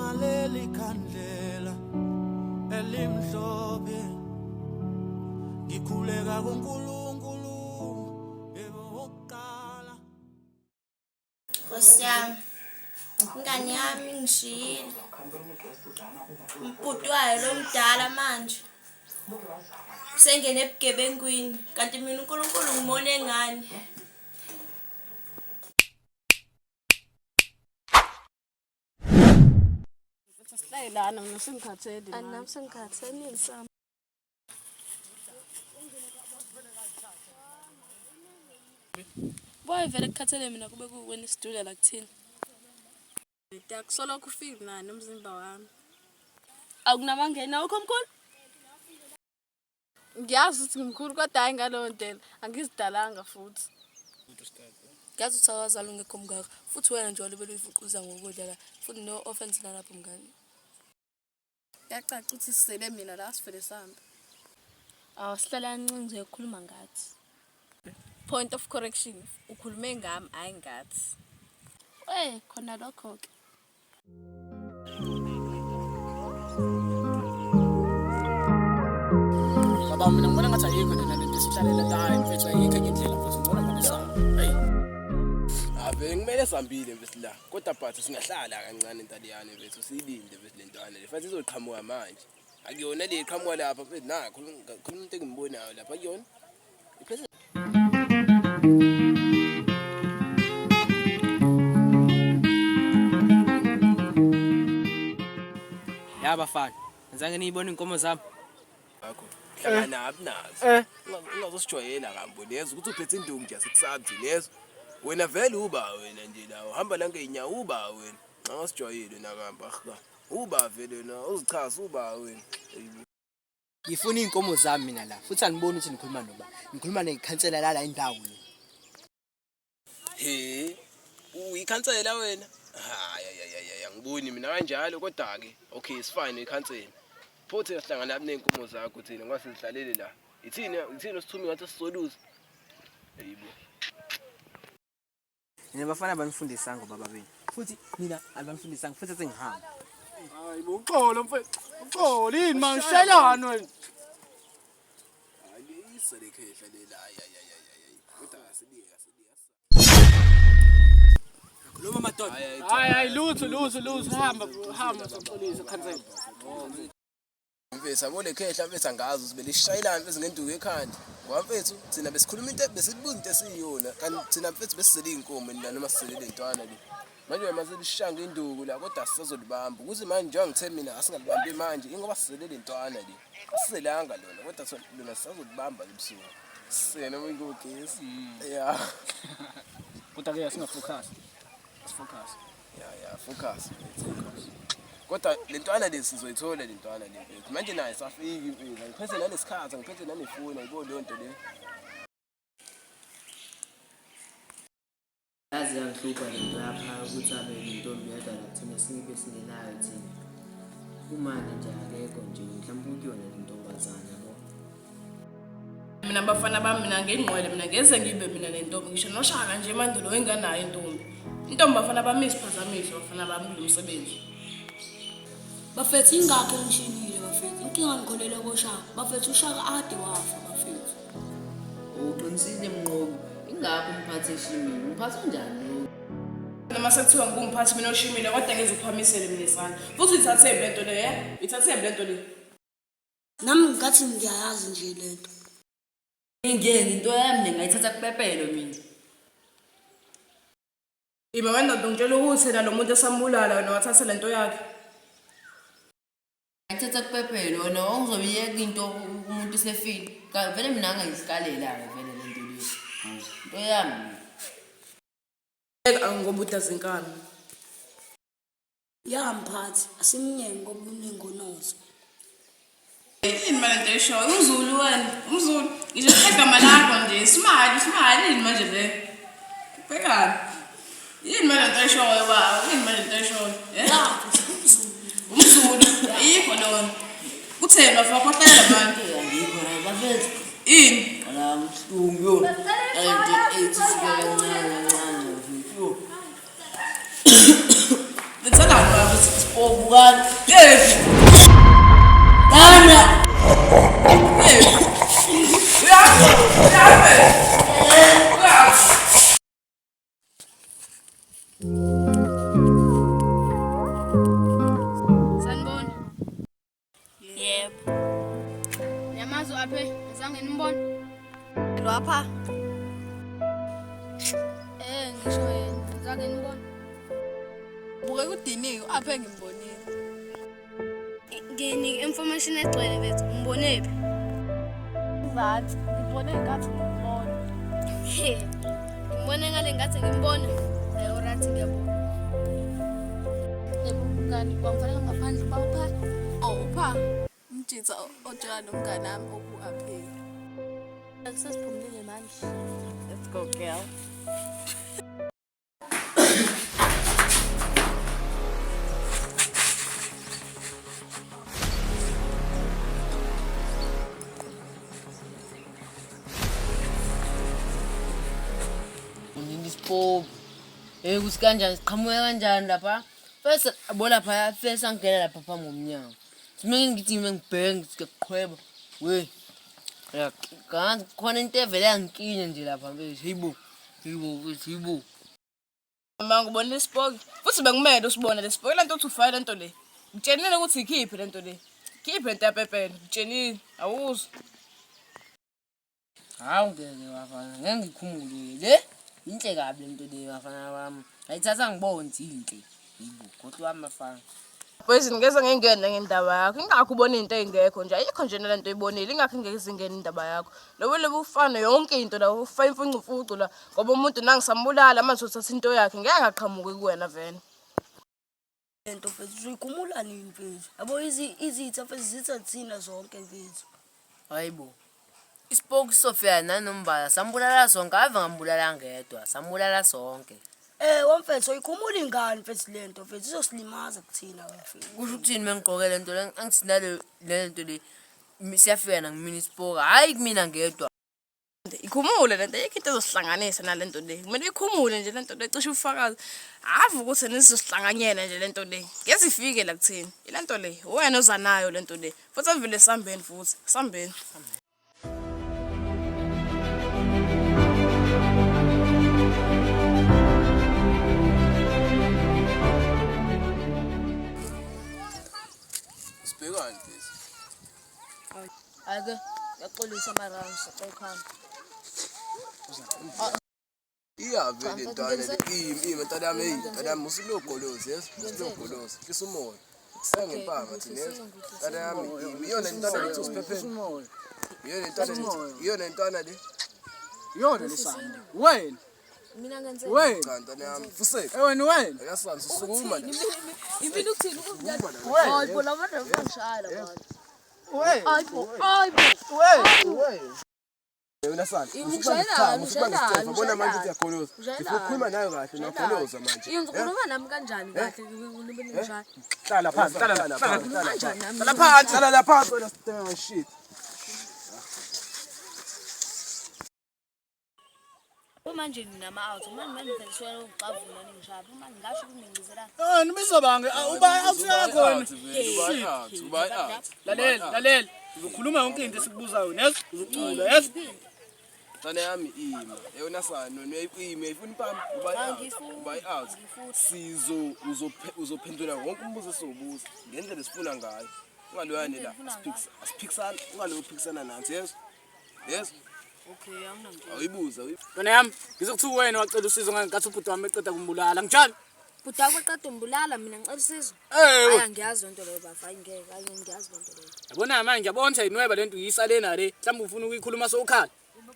Naleli khandlela elimhlophe ngikhuleka kuNkulunkulu yebo wokuqala. Nkosi yami, ingane yami ingishiyile. Umbhuti wayo lo mdala manje usengene ebugebengwini kanti mina uNkulunkulu ngimone ngani. Sihlale lana mina sengikhathele. Nami sengikhathele ngisami. Boy vele kukhathele mina kube kuwena isidula la kuthina. Akusolokhu ufiki nani umzimba wami. Awunamangena awukho mkhulu? Ngiyazi ukuthi ngimkhulu kodwa hhayi ngaleyo ndlela angizidalanga futhi. Ngiyazi ukuthi awazali ungekho mngaka futhi wena nje walibele uyifuquza ngokudla la futhi no offense nalapho mngani. Kuyacaca ukuthi sisele mina la sivele sihambe. Awusihlala kancinci ngizokhuluma ngathi. Point of correction, ukhulume ngami hhayi ngathi. Eh khona lokho ke. Baba mina ngibona ngathi ayikho nje nalento esihlalela la hayi mfethu ayikho enye indlela mfethu ngcono vele sami. Hey. Ave kumele sihambile mfethu la. Kodwa but singahlala kancane entaliyane mfethu siyilinde mfethu lentwana le. Futhi izoqhamuka manje. Akuyona le iqhamuka lapha mfethu nakho khona umuntu engimbonayo lapha akuyona. Iphethe Ya bafana, ngizange niyibone inkomo zami. Akho. Hlangana abunazo. Eh. Ungazosijwayela kambo lezo ukuthi uphethe induku nje asikusabi lezo. Wena vele uba wena nje la uhamba la ngeenyawo uba wena. Angasijwayele nakambo ahka. Uba vele wena uzichaza uba wena. Ayibo. Ngifuna iy'nkomo zami mina la futhi aniboni ukuthi nikhuluma noba. Ngikhuluma nekhansela lala indawo le. He. Uyikhansela wena? Hayi hayi hayi angiboni mina kanjalo kodwa ke okay it's fine uyikhansela. Futhi sihlangana nenkomo zakho thina ngoba sizihlalele la. Ithini ithini osithume ngathi sizoluza. Ayibo. Nina bafana banifundisanga obaba benu. Futhi nina abanifundisanga futhi sengihamba. Hayi bo uxolo mfethu. Uxolo yini manje ushayelani wena? Hayi isa le khehla lela hayi hayi hayi hayi. Kodwa asibike asibike. Khuluma madoda. Hayi hayi lutho lutho lutho hamba hamba soxolisa khansela. Mfethu yabo le khehla mfethu angazi ukuthi belishayelani mfethu ngenduku ekhanda. Ngoba mfethu thina besikhuluma into besibuza into esiyiyona kanti thina mfethu besizele iy'nkomo nina noma sizele le ntwana le. Manje wena mase lishaya ngenduku la kodwa asisazolibamba ukuthi manje njengoba ngithe mina asingalibambi manje ingoba sizele le ntwana le. Asizelanga lona kodwa lona sisazolibamba ebusuku. Sisele noma ingogesi. Yeah. Kodwa ke singafocus. Sifocus. Ya ya focus. Focus. Kodwa le ntwana le sizoyithola le ntwana le mfethu. Manje naye safika impilo. Ngiphethe nanesikhathi, ngiphethe nanefoni, ayibo leyo nto le. Yaze yangihlupha le nto yapha ukuthi abe nentombi yodwa la kuthina singibe singenayo thina. Kumanje nje akekho nje mhlawumbe ukuyona le ntombazana yabo. Mina bafana bami mina ngingqwele mina ngeze ngibe mina nentombi ngisho noshaka nje emandulo wenganayo intombi. Intombi bafana bami isiphazamiso bafana bami kulo msebenzi. Bafethu ingakho engishilile bafethu. Inkinga ngikholelwa koshaka. Bafethu ushaka ade wafa bafethu. Uqinisile Mnqobi, ingakho umphathi eshimile. Umphathi onjani lo? Noma sekuthiwa ngumphathi mina oshimile kodwa ngeze uphamisele mina isandla. Futhi uyithathephi lento le, eh? Uyithathephi lento le? Nami ngathi ngiyayazi nje lento. Ingenzi into yami le ngayithatha kupepelo mina. Ima wena ndoda ungitshela ukuthi yena lo muntu esambulala wena wathatha lento yakhe. Ngayithatha kupepelo wena wawuzoyiyeka into umuntu esefile. Vele mina ngangizikalela-ke vele le nto le. Into yami. Ngoba udazinkani. Ya mphathi, asimnyeke ngoba unengonozo. Yini manje lento eshoyo? Umzulu wena, umzulu. Ngisho igama lakho nje, smile, smile yini manje le? Bhekani. Yini manje lento eshoyo baba? Yini manje lento eshoyo? Eh? Ya mfethu, Umzulu, umzulu. ayikho lona. Kutheni bafo khohlela manje? Angikho la bafethu. Ini? Wala mhlungu yo. Into ethi sike kancane kancane mfethu. Yo. Nithelani baba? mfethu isipoki bukani. Yephi? Lana. Yephi? Uyaphi? Uyaphi? Uyaphi? Sanibona. Yebo. Niyamazi u-Aphe? Azange nimbone? Lwapha. Ngisho yena. Azange nimbone. Bukeka udiniwe u-Aphe ngimbonile. Nginika information egcwele bethu. Umbonephi? Zathi ngibone ngathi ngimbona. He. Ngimbone ngale ngathi ngimbona. Hayi alright ngiyabona. Yebo mngani wangivalela ngaphandle uba upha. Oh upha. Umjitha otshela nomngani wami oku-Aphe. Sesiphumulile manje. Let's go girl. Unini isipoki. Hey kuthi kanjani siqhamuke kanjani lapha? First yabo lapha first angena lapha phambi komnyango. Simeke ngithi ngime ngibheke ngithi ngiyaqhweba. We. Ya kanti khona into evele yangikinya nje lapha mfethu. Hayibo. Hayibo mfethu hayibo. Mama ngibonile isipoki. Futhi bekumele usibone lesipoki lento uthi ufake lento le. Ngitshenile ukuthi ikhiphe lento le. Khiphe lento yapepele. Ngitshenile. Awuzwa. Hawu ngeke bafana, ngeke ngikhumule le. Inhle kabi lento le bafana bami. Ngayithatha ngibone ukuthi inhle. Yibo, kodwa wami bafana. Poison ngeze ngingene ngendaba yakho. Ingakho ubona into engekho nje. Ayikho nje lento oyibonile. Ingakho ngeke izingene indaba yakho. Lobo lobu ufana yonke into la ufa imfuncumfucu la ngoba umuntu nangisambulala manje uthatha into yakhe ngeke aqhamuke kuwena vele. Lento mfethu uzoyikhumula nini mfethu? Yabo izitha mfethu zitha thina zonke mfethu. Hayibo. Isipoki sofika nanombala sambulala sonke ave ngambulala ngedwa sambulala sonke. Wamfethu uyikhumula ingane mfethu lento mfethu izosilimaza kuthina mfethu. Kusho ukuthini mengigqoke lento le angithi nale lento le siyafika nangimina isipoki hayi kumina ngedwa. Ikhumule lento ayikho into ezosihlanganisa nalento le. Kumele uyikhumule nje lento le cishe ufakazi. Ave ukuthi nisizohlanganyela nje lento le. Ngeze ifike la kuthini. Ilento le wena oza nayo lento le. Futhi avele sambeni futhi. Sambeni. Sibhekani mfethu. Ake yaxolisa ama-rounds axokhana. Iyavele ntwana le imi imi ntwana yami hey ntwana yami usulogolozi yes usulogolozi hlisa umoya sengempama thina yes ntwana yami imi iyona ntwana le usiphepheni iyona ntwana le iyona ntwana le Iyona lesande. Wena. Mina ngenze Wena. cha ntwana yami fuseka Wena wena. akasami sukuma la Imina ukuthini ukuzidala? Wena. Hayi bo laba bantu bangishaya la bantu. Wena. Hayi bo, hayi bo. Wena. Wena. Wena sana Ngishayelani, usubanga bona manje uthi uyagoloza Ngishayelani. ngifuna ukukhuluma nayo kahle uyagoloza manje Yini ukhuluma nami kanjani kahle nibe ningishaya? Hlala phansi, hlala hlala phansi. Kanjani nami? Hlala phansi. hlala la phansi wena sithenga shit. Manje ninama-out, manje manje ngisuke ngixavula ningishaya. Manje ngingasho ukuthi ningibizela. Eh nibizobange uba awufika khona. Uba out. Lalela, lalela. Uzokhuluma yonke into esikubuzayo, yes? Uzokhuluma, yes? Ntwana yami ima. Yona sana imi uyayifuna impama uba out. Uba out. Sizo uzophendula wonke umbuzo esizobuza ngendlela esifuna ngayo. Ungaloyane la asiphikisa asiphikisana ungaloku uphikisana nathi yes. Yes. Okay, awunankinga. Awuyibuza. Ntwana yami, ngizokuthiwa wena wacela usizo ngenkathi ubhuti wami eqeda kumbulala. Ngitshani? Bhuti wakho eqeda umbulala mina ngicela usizo. Eh. Hayi angiyazi lento leyo bafa, hayi ngeke, hayi ngiyazi lento leyo. Yabona manje ngiyabona ukuthi ayinweba lento uyisa lena le. Mhlawumbe ufuna ukuyikhuluma sowukhala.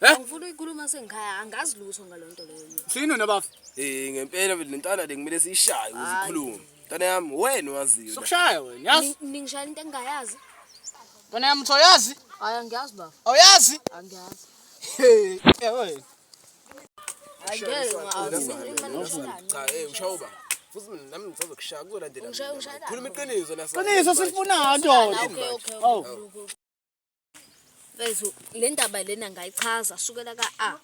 Eh? Angifuni uyikhuluma sengikhaya, angazi lutho ngalonto leyo mina. Thini wena bafa? Eh ngempela vele lentwana le kumele siyishaye ukuze ikhulume. Ntwana yami wena waziyo. la. Sokushaya wena, yazi? Ningishayela into engingayazi. Ntwana yami uthi awuyazi? Hayi angiyazi bafa, Awuyazi? angiyazi. Hey, eh wena. Hayi ngeke Cha eh ushawuba. Futhi mina nami ngisazokushaya kuzolandela. Ungishaya- mina. ungishayelani? Khuluma iqiniso la sana. Qiniso silifunayo ndoda. Okay, okay. Oh. Mfethu, le ndaba lena ngayichaza sukela ka-A.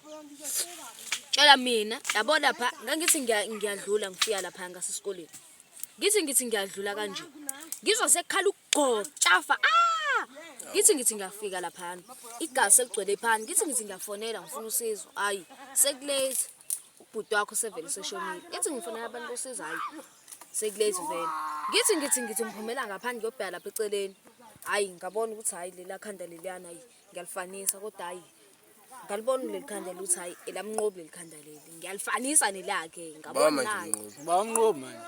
Tshela mina, yabo lapha ngangithi ngiyadlula ngifika lapha ngasesikoleni. Ngithi ngiyadlula kanje. Ngizwa sekukhala ukugcotshafa. Ah! Ngithi ngiyafika laphana. Igazi seligcwele phansi. Ngithi ngiyafonela ngifuna usizo. Hayi, sekulate. Ubhuti wakho sevele seshonile. Ngithi ngifonela abantu bosizo hayi. Sekulate vele. Ngithi ngiphumela ngaphandle ngiyobheka lapha eceleni. Hayi, ngabona ukuthi hayi lela khanda leliyana hayi ngiyalifanisa kodwa hayi ngalibona leli khanda ukuthi hayi elamnqobi leli khanda leli. Ngiyalifanisa nelakhe ngabona naye. Ba umnqobi manje.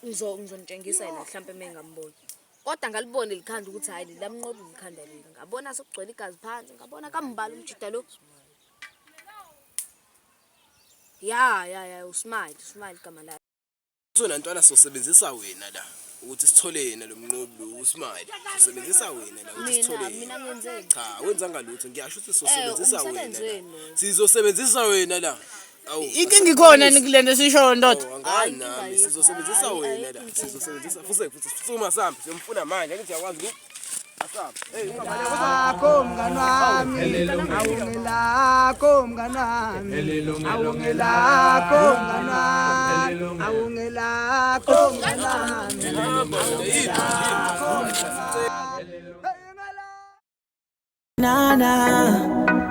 Ngizonitshengisa yena mhlampe uma ngingamboni. Kodwa ngalibona leli khanda ukuthi hayi leli lamnqobi leli khanda leli. Ngabona sekugcwele igazi phansi, ngabona kambala umjida lo. Ya ya ya uSmile, uSmile igama lakhe. Sona ntwana sosebenzisa wena la ukuthi sithole yena lo mnqobi lo uSmile. Sosebenzisa wena la ukuthi sithole Mina yena. mina ngenzeni? Cha, wenzanga lutho. Ngiyasho ukuthi sosebenzisa wena. Umsebenzi la. wenu loyo. Sizosebenzisa wena la. Awu. Inkinga ikhona yini kule nto esiyishoyo ndoda? Awu, angani nami sizosebenzisa wena la. Sizosebenzisa futhi futhi suma sambe siyomfuna manje angithi uyakwazi ku asambe. Hey, Lakho mngani wami, awungelakho mngani wami, awungelakho mngani wami, awungelakho mngani wami, awungelakho mngani wami. Na na.